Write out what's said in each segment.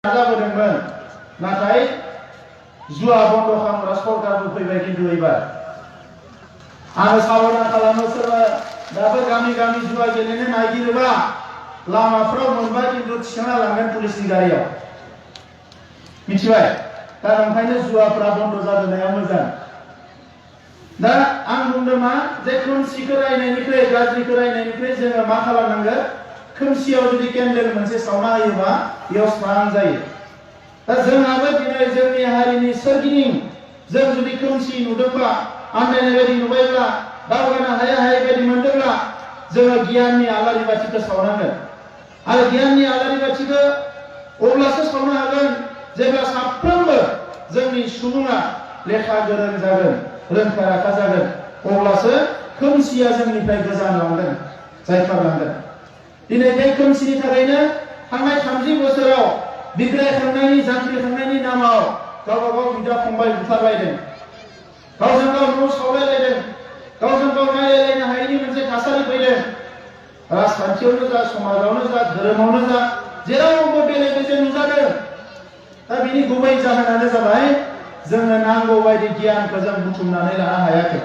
नाजाबोदोंमोन नाथाय जुवा बन्द खालामग्रा सरकारबो फैबाय खिन्थु एबार आङो सावरायना खालामो सोरबा दाबो गामि गामि जुवा गेलेनो नागिरोबा लामाफ्राव मोनबाय खिन्थु थिखांना लांगोन पुलिसनि गारियाव मिथिबाय दा ओंखायनो जुवाफ्रा बन्द जाबोनाया मोजां दा आं बुंदों मा जे खोमसिखौ रायनायनिख्रुइ गाज्रिखौ रायनायनिख्रुइ जोङो मा खालामनांगोन खोमसियाव जुदि केन्डेल मोनसे सावना होयोबा बेयाव स्रां जायो दा जोंहाबो दिनै जोंनि हारिनि सोरगिदिं जों जुदि खोमसि नुदोंबा आन्दायनाय बायदि नुबायब्ला दावगानो हाया हायै बायदि मोनदोंब्ला जोङो गियाननि आलारि बाथिखौ सावनांगोन आरो गियाननि आलारि बाथिखौ अब्लासो सावनो हागोन जेब्ला साफ्रोमबो जोंनि सुबुङा लेखा गोरों जागोन रोंखा राखा जागोन अब्लासो खोमसिया जोंनिफ्राय गोजान लांगोन जायखारलांगोन दिनै बे खोमसिनि थाखायनो थांनाय 30 बोसोराव बिग्रायखांनायनि जांख्रिखांनायनि नामाव गावबा गाव बिदा फंबाय बुथारलायदों गावजों गाव न' सावलायलायदों गावजों गाव नायलायलायनो हायैनि मोनसे थासारि फैदों राजखान्थियावनो जा समाजावनो जा धोरोमावनो जा जेरावबो बेले बेजे नुजादों दा बिनि गुबै जाहोनानो जाबाय जोंनो नांगौ बायदि गियानखौ जों बुथुमनानै लानो हायाखै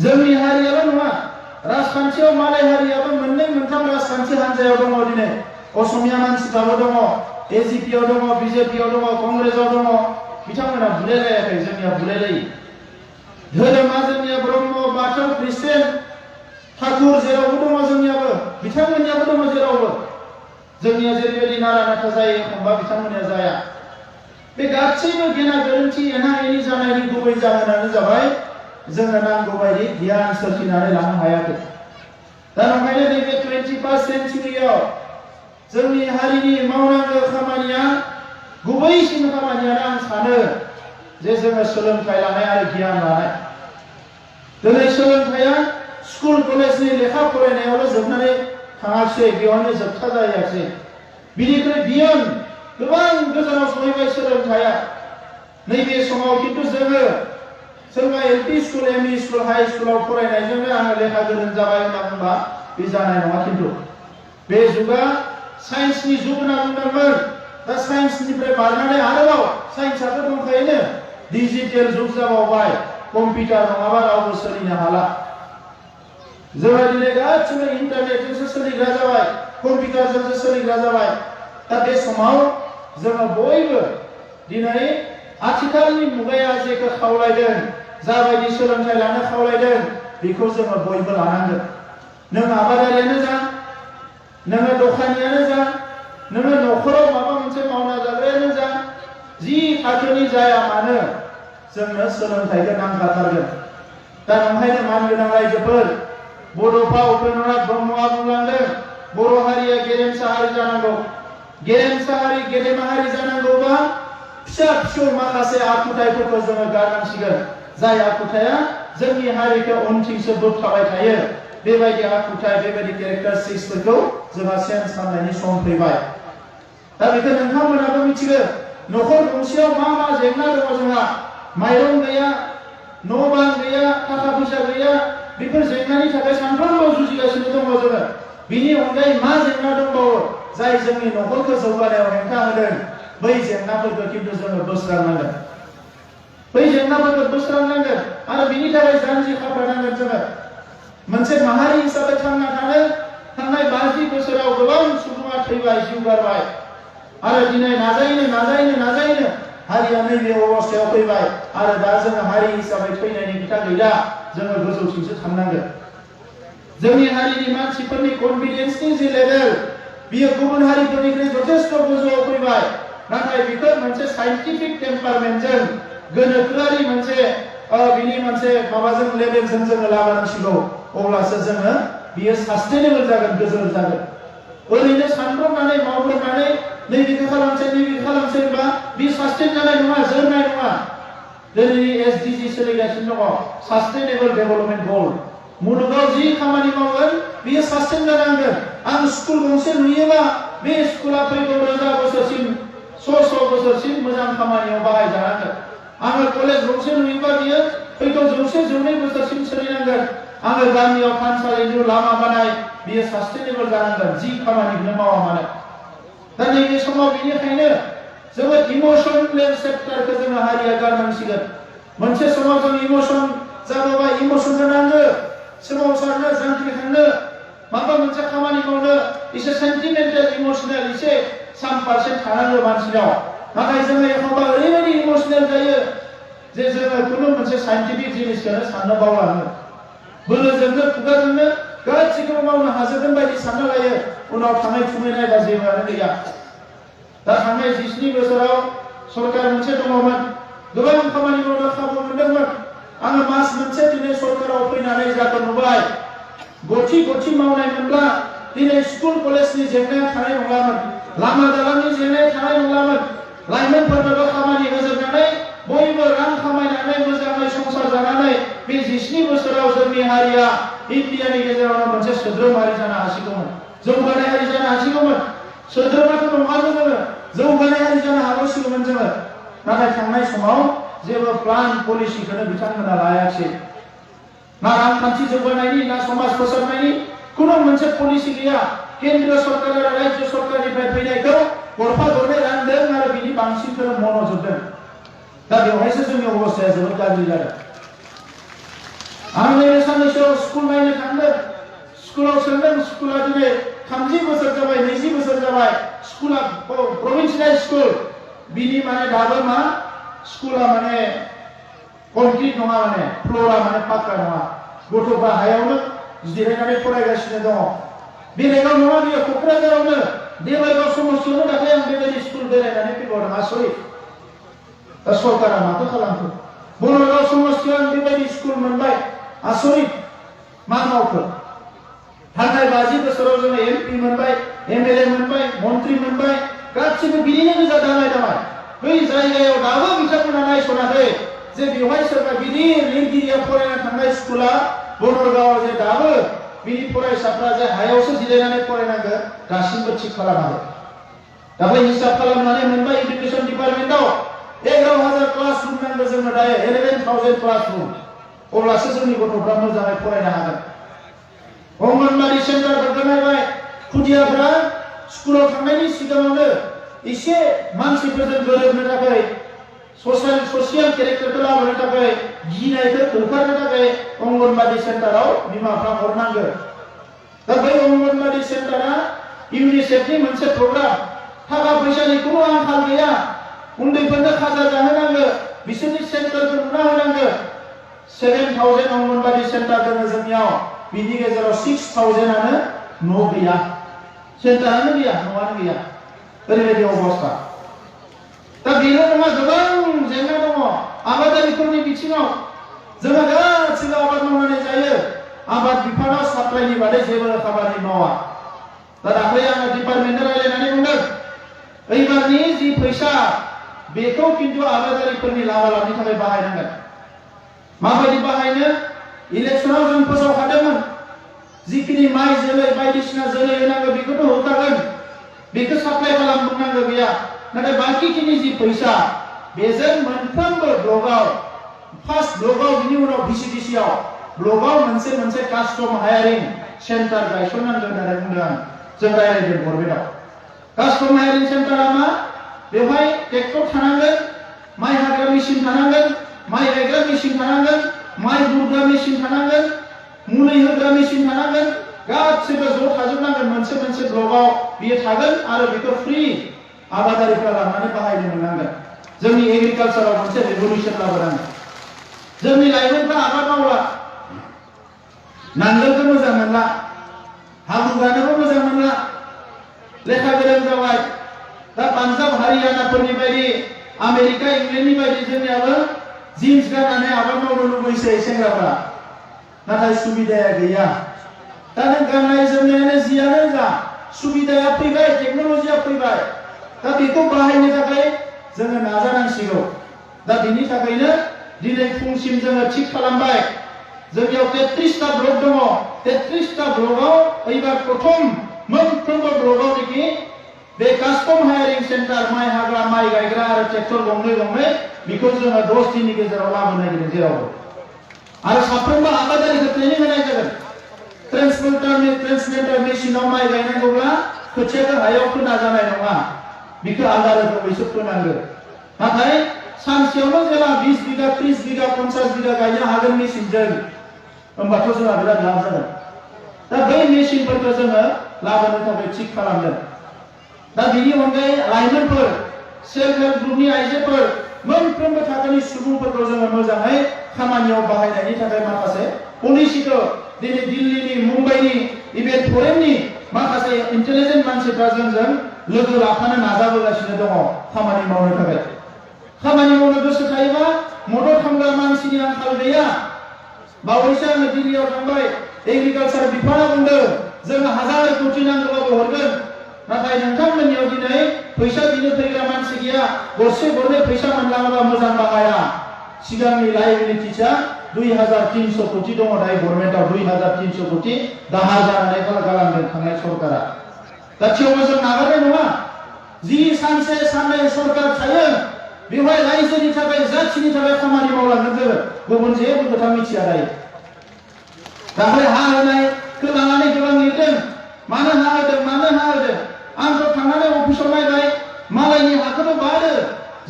जोंनि हारियाल' नङा राजखान्थियाव मालाय हारियाबो मोननै मोनथाम राजखान्थि हान्जायाव दङ दिनै असमिया मानसिफ्राबो दङ एजिपियाव दङ बिजेपियाव दङ कंग्रेसआव दङ बिथांमोना बुलायलायाखै जोंनिया बुलायलायो धोरोमा जोंनिया ब्रह्म बाथौ ख्रिस्टियान ठाकुर जेरावबो दङ जोंनियाबो बिथांमोननियाबो दङ जेरावबो जोंनिया जेरैबायदि नारा नाथा जायो एखनबा बिथांमोननिया जाया बे गासैबो गेना गोरोन्थि एना एनि जानायनि गुबै जाहोनानो जाबाय जोङो नांगौ बायदि गियान सोरजिनानै लानो हायाखै दा ओंखायनो नैबे 21st सेन्चुरियाव जोंनि हारिनि मावनांगौ खामानिया गुबैसिन खामानियानो आं सानो जे जोङो सोलोंथाइ लानाय आरो गियान लानाय दिनै सोलोंथाइया स्कुल कलेजनि लेखा फरायनायावल' जोबनानै थाङाखै बेयावनो जोबथा जायाखै बिनिख्रुइ बियन गोबां गोजानाव सहैबाय सोलोंथाइया नैबे समाव खिन्थु जोङो सोरबा LP school ME school high स्कुलाव फरायनायजोंनो आङो लेखा गोरों जाबाय होनना बुंबा बे जानाय नङा खिन्थु बे जुगा साइन्सनि जुग होनना बुंदोंमोन दा साइन्सनिफ्राय बारनानै आरोबाव साइन्सआबो दंखायोनो डिजिटेल जुग जाबावबाय कम्पिउटार नङाबा रावबो सोलिनो हाला जोंहा दिनै गासिबो इन्टारनेटजोंसो सोलिग्रा जाबाय कम्पिउटारजोंसो सोलिग्रा जाबाय दा बे समाव जोङो बयबो दिनै आथिखालनि मुगाया जेखौ खावलायदों जाबायदि सोलोंथाइ लानो खावलायदों बेखौ जोङो बयबो लानांगोन नों आबादारियानो जा नोङो दखानियानो जा नोङो न'खराव माबा मोनसे मावना जाग्रायानो जा जि थाखोनि जाया मानो जोंनो सोलोंथाइखौ नांखाथारगोन दा ओंखायनो मानगोनां रायजोफोर बड'फा उपेन्द्रनाथ ब्रह्मआ बुंलांदों बर' हारिया गेरेमसा हारि जानांगौ गेरेमसा हारि गेदेमा हारि जानांगौबा फिसा फिसौ माखासे आखुथायफोरखौ जोङो गारनांसिगोन जाय आखुथाया जोंनि हारिखौ उनथिंसो बोबथाबाय थायो बेबायदि आखुथाय बेबायदि केरेक्टारिस्टिक्सफोरखौ जोंहा चेन्ज खालामनायनि सम फैबाय दा बेखौ नोंथांमोनाबो मिथिगौ न'खर गंसेयाव मा मा जेंना दङ जोंहा माइरं गैया न' बां गैया थाखा फैसा गैया बेफोर जेंनानि थाखाय सानफ्रोमबो जुजिगासिनो दङ जोङो बिनि अनगायै मा जेंना दंबावो जाय जोंनि न'खरखौ जौगानायाव हेंथा होदों बै जेंनाफोरखौ खिन्थु जोङो बोस्रांनांगोन बै जेंनाफोरखौ बोस्रांनांगोन आरो बिनि थाखाय जानजि खाफ्रानांगोन जोङो मोनसे माहारि हिसाबै थांना थानो थांनाय 50 बोसोराव गोबां सुबुङा थैबाय जिउ गारबाय आरो दिनै नाजायैनो हारिया नैबे अबस्थायाव फैबाय आरो दा जोङो हारि हिसाबै थैनायनि खोथा गैला जोङो गोजौसिमसो थांनांगोन जोंनि हारिनि मानसिफोरनि कनफिडेन्सनि जे लेभेल बियो गुबुन हारिफोरनिख्रुइ जथेस्थ गोजौआव फैबाय नाथाय बेफोर मोनसे साइन्टिफिक टेम्पारमेन्टजों गोनोखोआरि मोनसे बिनि मोनसे माबाजों लेभेलजों जोङो लाबोनांसिगौ अब्लासो जोङो बियो सास्टेनेबल जागोन गोजोर जागोन ओरैनो सानब्रबनानै मावब्रबनानै नैबेखौ खालामसै होनबा बे सास्टेन जानाय नङा जोरनाय नङा दिनैनि SDG सोलिगासिनो दङ सास्टेनेबल डेभेलपमेन्ट गल मुलुगाव जि खामानि मावगोन बियो सास्टेन जानांगोन आं स्कुल गंसे नुयोबा बे स्कुला फैगौ 1000 बोसोरसिम 100 बोसोरसिम मोजां खामानियाव बाहायजानांगोन आङो कलेज गंसे नुयोबा बियो फैगौ 100-200 बोसोरसिम सोलिनांगोन आङो गामियाव थानसालिनि लामा बानाय बियो सास्टेनेबल जानांगोन जि खामानिखौनो मावा मानो दा नैबे समाव बेनिखायनो जोबोद इमोशनेल सेक्टरखौ जोङो हारिया गारनांसिगोन मोनसे समाव जों इमोशन जाबोबा इमोशन जानांगो सोमावसारनो जांख्रिखांनो माबा मोनसे खामानि मावनो एसे सेन्टिमेन्टेल इमोशनेल एसे 3% थानांगो मानसिनाव नाथाय जोङो एखनबा ओरैबायदि इमोशनेल जायो जे जोङो खुनु मोनसे साइन्टिफिक जिनिसखौनो साननो बावलाङो बोलोजोंनो खुगाजोंनो गासैखौबो मावनो हाजोबगोन बायदि सानना लायो उनाव थाङै थुङै नायबा जेबोआनो गैया दा थांनाय 17 बोसोराव सरकार मोनसे दङमोन गोबां खामानि मावनो खाबु मोनदोंमोन आङो मास मोनसे दिनै सरकाराव फैनानै जाखौ नुबाय गथि गथि मावनाय मोनब्ला दिनै स्कुल कलेजनि जेंनाया थानाय नङामोन लामा दालांनि जेंनाया थानाय नङामोन लाइमोनफोरनोबो खामानि होजोबनानै बयबो रां खामायनानै मोजाङै संसार जानानै बे 17 बोसोराव जोंनि हारिया इन्डियानि गेजेरावनो मोनसे सोद्रोम हारि जानो हासिगौमोन जौगानाय हारि जानो हासिगौमोन सोद्रोमाथ' नङा जोङो जौगानाय हारि जानो हागौसिगौमोन जोङो नाथाय थांनाय समाव जेबो प्लान पलिसिखौनो बिथांमोना लायाखिसै ना रांखान्थि जौगानायनि ना समाज फोसाबनायनि खुनु मोनसे पलिसि गैया केन्द्र सरकार आरो राज्य सरकारनिफ्राय फैनायखौ गरफा गरनै रानदों आरो बिनि बांसिनखौनो मन'जोबदों दा बेवहायसो जोंनि अबस्थाया जोबोद गाज्रि जादों आं नैबे साननैसोआव स्कुल नायनो थांदों स्कुलाव सोंदों स्कुला दिनै 30 बोसोर जाबाय 20 बोसोर जाबाय स्कुला प्रभिन्सियेल स्कुल बिनि माने दाबो मा स्कुला माने कनक्रिट नङा माने फ्ल'रा माने पाक्का नङा गथ'फ्रा हायावनो जिरायनानै फरायगासिनो दङ बेलेगाव नङा बेयो क'क्राझारावनो देबायगाव समस्थियावनो दाख्लै आं बेबायदि स्कुल बेरायनानै फैबावदों आसरित दा सरकारा माथो खालामखो बरगाव समस्थियाव आं बेबायदि स्कुल मोनबाय आसरित मा मावखो थांनाय 50 बोसोराव जोङो एमपि मोनबाय एमएलए मोनबाय मन्त्रि मोनबाय गासिबो बिनिनो गोजा दालाय बै जायगायाव दाबो बिथांमोना नायसनाखै जे बेवहाय सोरबा गिदिर लिरगिरिया फरायनो थांनाय स्कुला बरगावआव जे दाबो बिनि फरायसाफ्रा जे हायावसो जिरायनानै फरायनांगौ दासिमबो थिक खालामाखै दाबो हिसाब खालामनानै मोनबाय एडुकेशन डिपार्टमेन्टआव 11,000 क्लासरुम नांगौ जोंनो दायो 11,000 क्लासरुम अब्लासो जोंनि गथ'फ्रा मोजाङै फरायनो हागोन अंगनबादि सेन्टारफोरखौ नायबाय खुदियाफ्रा स्कुलाव थांनायनि सिगाङावनो एसे मानसिफोरजों गोरोबनो थाखाय ससियेल केरेक्टारखौ लाबोनो थाखाय गिनायखौ होखारनो थाखाय अंगनबादि सेन्टाराव बिमाफ्रा हरनांगौ दा बै अंगनबादि सेन्टारा इउनिसेफनि मोनसे प्रग्राम थाखा फैसानि खुनु आंखाल गैया उन्दैफोरनो खाजा जाहोनांगौ बिसोरनि सेन्टारखौ नुना होनांगौ 7,000 अंगनबादि सेन्टार दङ जोंनियाव बिनि गेजेराव 6,000आनो न' गैया सेन्टारानो गैया न'आनो गैया ओरैबायदि अबस्था दा बेल' नङा गोबां जेंना दङ आबादारिफोरनि बिथिङाव जोङो गासिबो आबाद मावनानै जायो आबाद बिफानाव साप्लाइनि बादै जेबो खामानि मावा दा दाख्लै आङो डिपार्टमेन्टआव रायज्लायनानै बुंदों एबारनि जि फैसा बेखौ खिन्थु आबादारिफोरनि लाबा लाबनि थाखाय बाहायनांगोन माबायदि बाहायनो इलेक्सनाव जों फोसावखादोंमोन जिखिनि माइ जोलै बायदिसिना जोलै होनांगौ बेखौथ' होखागोन बेखौ साप्लाइ खालामनांगौ गैया नाथाय बाखिखिनि जि फैसा बेजों मोनफ्रोमबो ब्लकआव फार्स्ट ब्लकआव बिनि उनाव भिसिडिसिआव ब्लकआव मोनसे मोनसे कास्टम हायारिं सेन्टार गायसननांगोन होननानै बुंदों आं जों रायज्लायदों गभर्नमेन्टआव कास्टम हायारिं सेन्टारा मा बेवहाय ट्रेक्टर थानांगोन माइ हाग्रा मेसिन थानांगोन माइ गायग्रा मेसिन थानांगोन माइ बुरग्रा मेसिन थानांगोन मुलि होग्रा मेसिन थानांगोन गासिबो ज' थाजोबनांगोन मोनसे मोनसे ब्लकआव बियो थागोन आरो बेखौ फ्रि आबादारिफ्रा लानानै बाहायनो मोननांगोन जोंनि एग्रिकालचाराव मोनसे रेभुलुसन लाबोनांगोन जोंनि लाइमोनफ्रा आबाद मावला नांगोलखौ मोजां मोनला हाब्रु गानोबो मोजां मोनला लेखा गोरों जाबाय दा पान्जाब हारियानाफोरनि बायदि आमेरिका इंलेन्डनि बायदि जोंनियाबो जिन्स गाननानै आबाद मावनो लुबैसै सेंग्राफ्रा नाथाय सुबिदाया गैया दा नों गाननाय जोमनायानो जियानो जा सुबिदाया फैबाय टेक्न'लजिया फैबाय दा बेखौ बाहायनो थाखाय जोङो नाजानांसिगौ दा बिनि थाखायनो दिनै फुंसिम जोङो थिक खालामबाय जोंनियाव 33टा ब्लक दङ 33टा ब्लकआव एबार प्रथम मोनफ्रोमबो ब्लकआवनोखि बे कास्टम हायारिं सेन्टार माइ हाग्रा माइ गायग्रा आरो ट्रेक्टर गंनै गंनै बेखौ जोङो 10 दिननि गेजेराव लाबोनो नागिरदों जेरावबो आरो साफ्रोमबो आबादारिखौ ट्रेनिं होनाय जागोन ट्रेन्सप्लान्टार मेसिनाव माइ गायनांगौब्ला खोथियाखौ हायाव फोना जानाय नङा बेखौ आलादा रोखोमैसो फोनांगोन नाथाय सानसेयावनो जेला 20 बिगा 30 बिगा 50 बिगा गायनो हागोन मेसिनजों होमबाथ' जोंहा बिराद लाब जागोन दा बै मेसिनफोरखौ जोङो लाबोनो थाखाय थिग खालामदों दा बिनि अनगायै लाइमोनफोर सेल्फ हेल्प ग्रुपनि आइजोफोर मोनफ्रोमबो थाखोनि सुबुंफोरखौ जोङो मोजाङै खामानियाव बाहायनायनि थाखाय माखासे पलिसिखौ दिनै दिल्लीनि मुम्बाइनि इभेन फरेननि माखासे इन्टेलिजेन्ट मानसिफ्रा जोंजों लोगो लाफानो नाजाबोगासिनो दङ खामानि मावनो थाखाय खामानि मावनो गोसो थायोबा मदद खालामग्रा मानसिनि आंखाल गैया बावैसो आङो दिल्लीयाव थांबाय एग्रिकालचार बिफाना बुंदों जोङो 1000 कोटि नांगौबाबो हरगोन नाथाय नोंथांमोननियाव दिनै फैसा बिनो फैग्रा मानसि गैया गरसे गरनै फैसा मोनलाङोबा मोजां बाहाया सिगांनि लायबिलिटिसा 2300 कोटि दङ दायो गभर्नमेन्टआव 2300 कोटि दाहार जानानै गालांदों थांनाय सरकारा दा थेवबो जों नागारनाय नङा जि सानसे साननै सरकार थायो बेवहाय रायजोनि थाखाय जाथिनि थाखाय खामानि मावलांगोन जोङो गुबुन जेबो खोथा मिथिया दायो दाख्लै हा होनायखौ लानानै गोबां लिरदों मानो हा होदों आंथ' थांनानै अफिसाव नायबाय मालायनि हाखौथ' बारो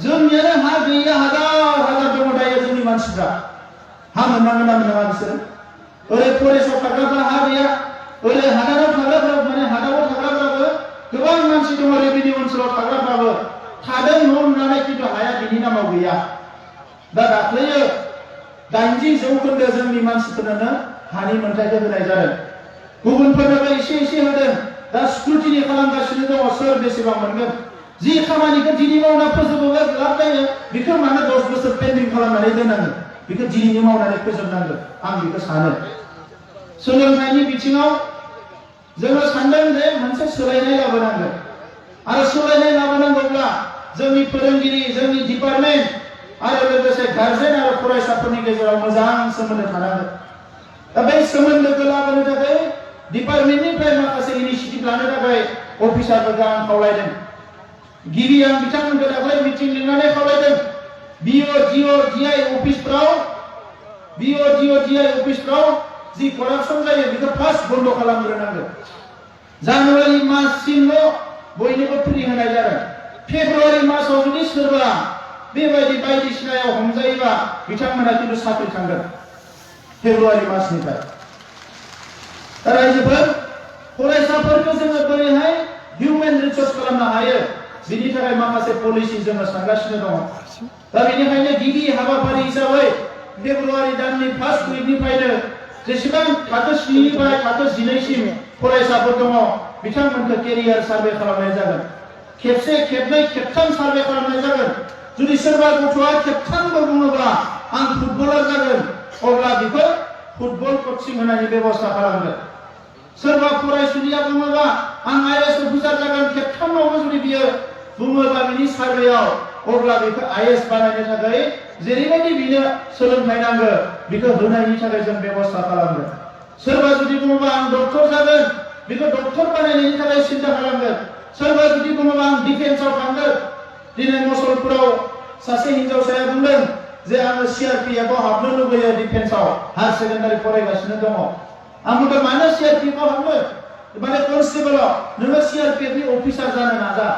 जोंनियानो हा गैया हाजार दङ दायो जोंनि मानसिफ्रा हा मोननांगोन ना मोनाङा बिसोरो ओरै फरेस्टआव थाग्राफ्रा हा गैया ओरै हादानाव थाग्राफ्रा माने हादानाव थाग्राफ्राबो गोबां मानसि दङ रेभिनिउ ओनसोलाव थाग्राफ्राबो थादों न' लुनानै खिन्थु हाया बिनि नामाव गैया दा दाख्लैयो 80% जोंनि मानसिफोरनो हानि मोनथायखौ होनाय जादों गुबुनफोरनोबो एसे होदों दा स्क्रुटिनि खालामगासिनो दङ सोर बेसेबां मोनगोन जि खामानिखौ दिनै मावना फोजोबोबा लाब जायो बेखौ मानो 10 बोसोर पेन्डिं खालामनानै दोननांगोन बेखौ दिनैनो मावनानै फोजोबनांगोन आं बेखौ सानो सोलोंथाइनि बिथिङाव जोङो सानदों जे मोनसे सोलायनाय लाबोनांगोन आरो सोलायनाय लाबोनांगौब्ला जोंनि फोरोंगिरि जोंनि डिपार्टमेन्ट आरो लोगोसे गार्जेन आरो फरायसाफोरनि गेजेराव मोजां सोमोन्दो थानांगोन दा बे सोमोन्दोखौ लाबोनो थाखाय डिपार्टमेन्टनिफ्राय माखासे इनिशिएटिभ लानो थाखाय अफिसारफोरखौ आं खावलायदों गिबि आं बिथांमोनखौ दाख्लै मिटिं लिंनानै खावलायदों बिअ जिअ जिआइ अफिसफ्राव जि करापसन जायो बेखौ फार्स्ट बन्द खालामग्रोनांगोन जानुवारि माससिमल' बयनोबो फ्रि होनाय जादों फेब्रुवारि मासाव जुदि सोरबा बेबायदि बायदिसिनायाव हमजायोबा बिथांमोना खिन्थु साख्रि थांगोन फेब्रुवारि मासनिफ्राय दा रायजोफोर फरायसाफोरखौ जोङो बोरैहाय हिउमेन रिसोर्स खालामनो हायो बिनि थाखाय माखासे पलिसि जोङो सानगासिनो दङ दा बेनिखायनो गिबि हाबाफारि हिसाबै फेब्रुवारि दाननि फार्स्ट उइकनिफ्रायनो जेसेबां थाखो 7 निफ्राय थाखो 12 सिम फरायसाफोर दङ बिथांमोनखौ केरियार सार्भे खालामनाय जागोन खेबसे खेबनै खेबथाम सार्भे खालामनाय जागोन जुदि सोरबा गथ'आ खेबथामबो बुङोब्ला आं फुटबलार जागोन अब्ला बेखौ फुटबल कोचिं होनायनि बेबस्था खालामगोन सोरबा फरायसुलिया बुङोबा आं आईएएस अफिसार जागोन खेबथामावबो जुदि बियो बुङोबा बिनि सार्भेयाव अब्ला बेखौ आईएएस बानायनो थाखाय जेरैबायदि बिनो सोलोंथाइ नांगौ बेखौ होनायनि थाखाय जों बेबस्था खालामगोन सोरबा जुदि बुङोबा आं डक्टर जागोन बेखौ डक्टर बानायनायनि थाखाय सिन्था खालामगोन सोरबा जुदि बुङोबा आं डिफेन्सआव थांगोन दिनै मसलपुराव सासे हिनजावसाया बुंदों जे आङो सीआरपीएफआव हाबनो लुबैयो डिफेन्सआव हायार सेकेन्डारि फरायगासिनो दङ आं बुंदों मानो सीआरपीएफआव हाबनो माने कनस्टेबलाव नोङो सीआरपीएफनि अफिसार जानो नाजा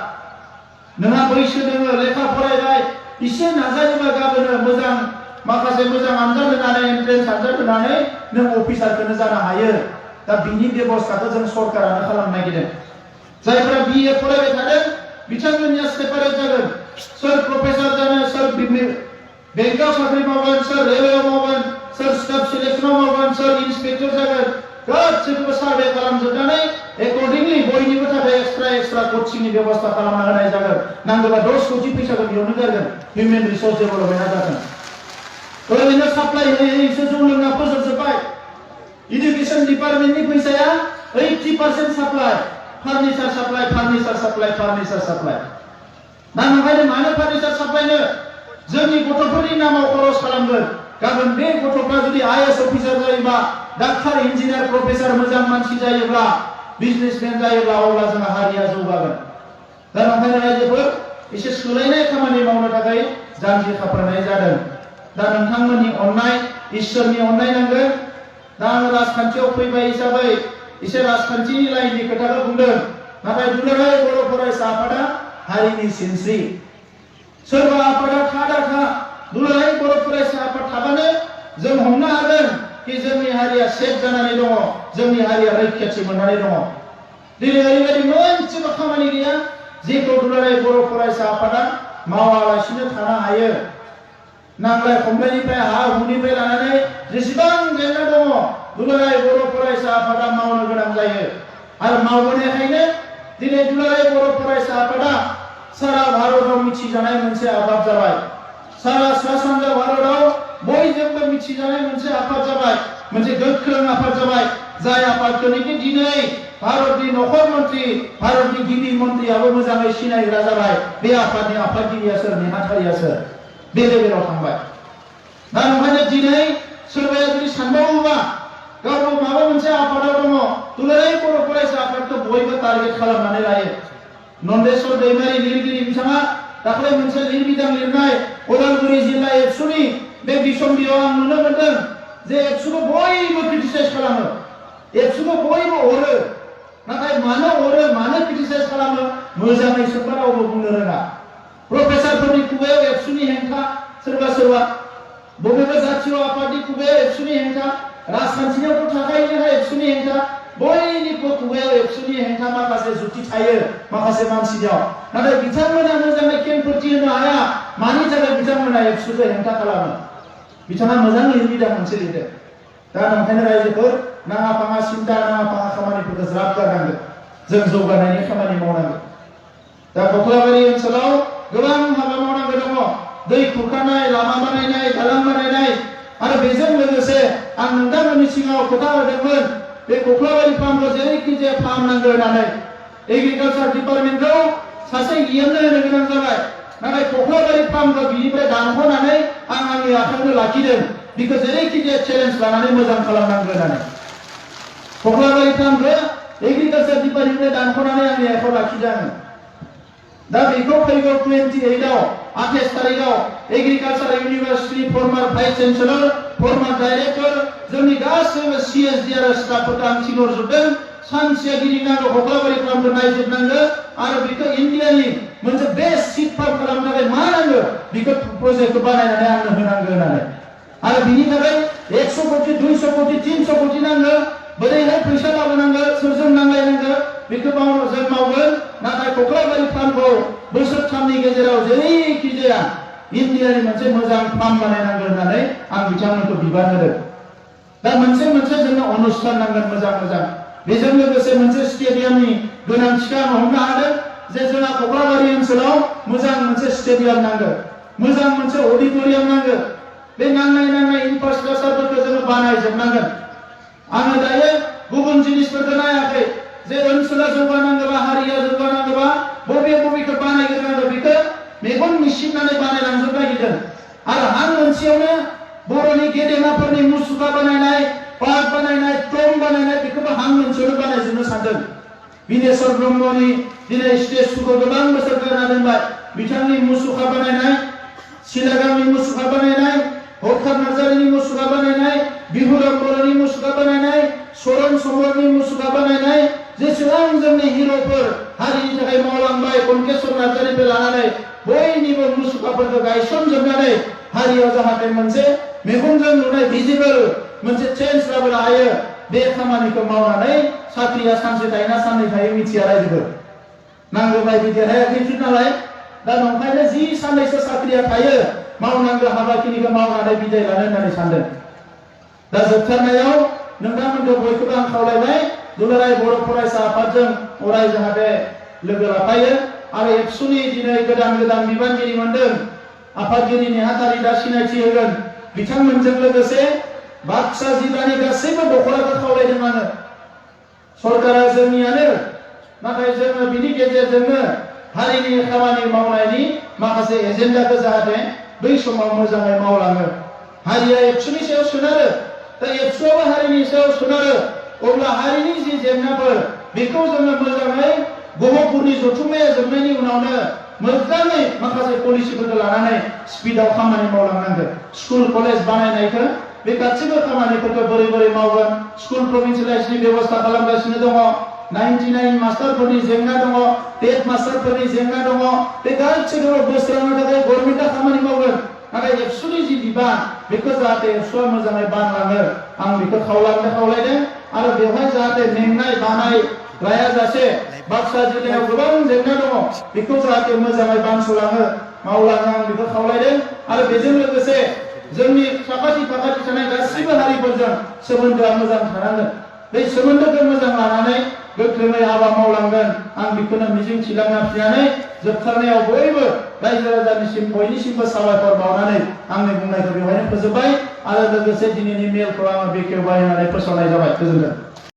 नोंहा बैसो दङ लेखा फरायबाय एसे नाजायोबा गाबोनो मोजां माखासे मोजां आनजाद होनानै एन्ट्रेन्स आनजाद होनानै नों अफिसारखौनो जानो हायो दा बिनि बेबस्थाखौ जों सरकारानो खालामनो नागिरदों जायफोरा बीए फरायबाय थादों बिथांमोननिया सेपारेट जागोन सोर प्रफेसर जानो सोर बेंकआव साख्रि मावगोन सोर रेलवेआव मावगोन सोर स्टाफ सिलेक्शनाव मावगोन सोर इन्सपेक्टर जागोन गासैखौबो सार्भे खालामजोबनानै एकर्डिंलि बयनिबो थाखाय एक्सट्रा कोचिंनि बेबस्था खालामना होनाय जागोन नांगौबा 10 कोटि फैसाखौ बेयावनो गारगोन हिउमेन रिसोर्स डेभेलपमेन्टआ जागोन ओरैनो साप्लाइ होयैसो जौ लोंना फोजोबजोब्बाय इडुकेसन डिपार्टमेन्टनि फैसाया 80% साप्लाइ फार्निचार साप्लाइ दा ओंखायनो मानो फार्निचार साप्लाइनो जोंनि गथ'फोरनि नामाव खरस खालामगोन गाबोन बे गथ'फ्रा जुदि आईएएस अफिसार जायोबा डाक्टार इन्जिनियार प्रफेसर मोजां मानसि जायोब्ला बिजनेसमेन जायोब्ला अब्ला जोंहा हारिया जौगागोन दा ओंखायनो रायजोफोर एसे सोलायनाय खामानि मावनो थाखाय जानजि खाफ्रानाय जादों दा नोंथांमोननि अननाय इसोरनि अननाय नांगोन दा आं राजखान्थियाव फैबाय हिसाबै एसे राजखान्थिनि लाइननि खोथाखौ बुंदों नाथाय दुलाराय बर' फरायसा आफादा हारिनि सिनस्रि सोरबा आफादा थादाखा दुलाराय बर' फरायसा आफाद थाबानो जों हमनो हागोन कि जोंनि हारिया सेफ जानानै दङ जोंनि हारिया रैखाथि मोननानै दङ दिनै ओरैबायदि मोनसेबो खामानि गैया जेखौ दुलाराय बर' फरायसा आफादा मावालासिनो थानो हायो नांलाय खमलायनिफ्राय हा हुनिफ्राय लानानै जेसेबां जेंना दङ दुलाराय बर' फरायसा आफादा मावनो गोनां जायो आरो मावबोनायखायनो दिनै दुलाराय बर' फरायसा आफादा सारा भारताव मिथिजानाय मोनसे आफाद जाबाय सारा सा सानजा भारताव बयजोंबो मिथिजानाय मोनसे आफाद जाबाय मोनसे गोख्रों आफाद जाबाय जाय आफादखौनोखि दिनै भारतनि नखर मन्त्रि भारतनि गिबि मन्त्रियाबो मोजाङै सिनायग्रा जाबाय बे आफादनि आफादगिरिया सोर नेहाथारिया सोर बे लेभेलाव थांबाय दा ओंखायनो दिनै सोरबाया जुदि सानबावोबा गावबो माबा मोनसे आफादाव दङ दुलाराय बर' फरायसा आफादखौ बयबो टारगेट खालामनानै लायो नन्देस्वर दैमारि लिरगिरि बिथाङा दाख्लै मोनसे लिरबिदां लिरनाय उदालगुरि जिल्ला एबसुनि बे बिसम्बियाव आं नुनो मोनदों जे एबसुखौ बयबो क्रिटिसाइज खालामो एबसुखौ बयबो अरो नाथाय मानो अरो मानो क्रिटिसाइज खालामो मोजाङै सोरबा रावबो बुंनो रोङा प्रफेसारफोरनि खुगायाव एबसुनि हेंथा सोरबा सोरबा बबेबा जातीय आफादनि खुगायाव एबसुनि हेंथा राजखान्थियावथ' थाखायो जोंहा एबसुनि हेंथा बयनिबो खुगायाव एबसुनि हेंथा माखासे जुक्ति थायो माखासे मानसिनियाव नाथाय बिथांमोना मोजाङै खेंफोरथि होनो हाया मानि थाखाय बिथांमोना एबसुखौ हेंथा खालामो बिथाङा मोजां लिरबिदां मोनसे लिरदों दा ओंखायनो रायजोफोर नाङा फाङा सिन्था नाङा फाङा खामानिफोरखौ ज्राब गारनांगोन जों जौगानायनि खामानि मावनांगोन दा कख्लाबारि ओनसोलाव गोबां हाबा मावनांगौ दङ दै खुरखानाय लामा बानायनाय दालां बानायनाय आरो बेजों लोगोसे आं नोंथांमोननि सिगाङाव खोथा होदोंमोन बे कख्लाबारि फार्मखौ जेरैखि जाया फाहामनांगौ होननानै एग्रिकालचार डिपार्टमेन्टखौ सासे इएमनो होनो गोनां जाबाय नाथाय कख्लाबारि फार्मखौ बिनिफ्राय दानख'नानै आं आंनि आखायावनो लाखिदों बेखौ जेरैखि जाया चेलेन्ज लानानै मोजां खालामनांगौ होननानै कख्लाबारि फार्मखौ एग्रिकालचार डिपार्टमेन्टनिफ्राय दानख'नानै आंनि आखायाव लाखिदों आङो दा बेखौ फैगौ 28आव 28 तारिखआव agriculture university former vice chancellor former director जोंनि गासैबो सिएसडि आरो स्टाफफोरखौ आं थिनहरजोबदों सानसेया गिदिंनांगौ कख्लाबारि फार्मखौ नायजोबनांगौ आरो बेखौ इन्डियानि मोनसे बेस्ट सीड फार्म खालामनो थाखाय मा नांगौ बेखौ प्रजेक्टखौ बानायनानै आंनो होनांगौ होननानै आरो बिनि थाखाय 100 कोटी 200 कोटी 300 कोटी नांगौ बोरैहाय फैसा लाबोनांगौ सोरजों नांलायनांगौ बेखौ जों मावगोन नाथाय कख्लाबारि फार्मखौ बोसोरथामनि गेजेराव जेरैखि जाया इन्डियानि मोनसे मोजां फार्म बानायनांगौ होननानै आं बिथांमोनखौ बिबान होदों दा मोनसे जोंनो अनुष्ठान नांगोन मोजां बेजों लोगोसे मोनसे स्टेडियामनि गोनांथिखौ आं हमनो हादों जे जोंहा कख्लाबारि ओनसोलाव मोजां मोनसे स्टेडियाम नांगौ मोजां मोनसे अडिटोरियाम नांगौ बे नांनाय इनफ्रास्ट्राक्चारफोरखौ जोङो बानायजोबनांगोन आङो दायो गुबुन जिनिसफोरखौ नायाखै जे ओनसोला जौगानांगौबा हारिया जौगानांगौबा बबेखौ बानायग्रोनांगौ बेखौ मेगन मिसिबनानै बानायलांजोबनो नागिरदों आरो हां मोनसेयावनो बर'नि गेदेमाफोरनि मुसुखा बानायनाय पार्क बानायनाय टम बानायनाय बेखौबो हां मोनसेयावनो बानायजोबनो सानदों बिनेश्वर ब्रह्मनि दिनै स्टेचुखौ गोबां बोसोर गारना दोनबाय बिथांनि मुसुखा बानायनाय सिलागांनि मुसुखा बानायनाय हरखाब नार्जारिनि मुसुखा बानायनाय बिहुराम बर'नि मुसुखा बानायनाय सरन समरनि मुसुखा बानायनाय जेसेबां जोंनि हिर'फोर हारिनि थाखाय मावलांबाय कनकेश्वर नार्जारिनिफ्राय लानानै बयनिबो मुसुखाफोरखौ गायसनजोबनानै हारियाव जाहाथे मोनसे मेगनजों नुनाय भिजिबल मोनसे चेन्ज लाबोनो हायो बे खामानिखौ मावनानै साख्रिया सानसे थायोना साननै थायो मिथिया रायजोफोर नांगौ बायदि देरहायाखै नालाय दा नंखायनो जि साननैसो साख्रिया थायो मावनांगौ हाबाखिनिखौ मावनानै बिदाय लानो होननानै सानदों दा जोबथारनायाव नोंथांमोनखौ बयखौबो आं खावलायबाय दुलाराय बर' फरायसा आफादजों अराय जाहाथे लोगो लाफायो आरो एबसुनि दिनै गोदान बिबानगिरि मोनदों आफादगिरि नेहाथारि दा सिनायथि होगोन बिथांमोनजों लोगोसे बाक्सा जिल्लानि गासैबो दख'राखौ खावलायदों आङो सरकारा जोंनियानो नाथाय जोङो बिनि गेजेरजोंनो हारिनि खामानि मावनायनि माखासे एजेन्डाखौ जाहाथे बै समाव मोजाङै मावलाङो हारिया एबसुनि सायाव सोनारो दा एबसुआबो हारिनि सायाव सोनारो अब्ला हारिनि जि जेंनाफोर बेखौ जोङो मोजाङै गहपुरनि जथुम्माया जोबनायनि उनावनो मोजाङै माखासे पलिसिफोरखौ लानानै स्पिडआव खामानि मावलांनांगोन स्कुल कलेज बानायनायखौ बे गासैबो खामानिफोरखौ बोरै मावगोन स्कुल प्रभिन्सियेलाइजेसननि बेबस्था खालामगासिनो दङ 99 मास्टारफोरनि जेंना दङ, टेट मास्टारफोरनि जेंना दङ, बे गासैखौबो बोस्रांनो थाखाय गभर्नमेन्टआ खामानि मावगोन। नाथाय एबसुनि जि बिबान बेखौ जाहाथे एबसुआ मोजाङै बानलाङो आं बेखौ खावलायदों आरो बेवहाय जाहाथे मेंनाय बानाय लायाजासे बाक्सा जिल्लायाव गोबां जेंना दङ बेखौ जाहाथे मोजाङै बानस'लाङो मावलाङो आं बेखौ खावलायदों। आरो बेजों लोगोसे जोंनि साखाथि फाखाथि थानाय गासैबो हारिफोरजों सोमोन्दोआ मोजां थानांगोन। बे सोमोन्दोखौ मोजां लानानै गोख्रोङै हाबा मावलांगोन आं बेखौनो मिजिं थिलांनानै जोबथारनायाव बयबो रायजो राजानिसिम बयनिसिमबो साबायखर बावनानै आंनि बुंनायखौ बेवहायनो फोजोबबाय आरो लोगोसे दिनैनि मेलखौ आङो बेखेवबाय होननानै फोसावनाय जाबाय। गोजोन्थों।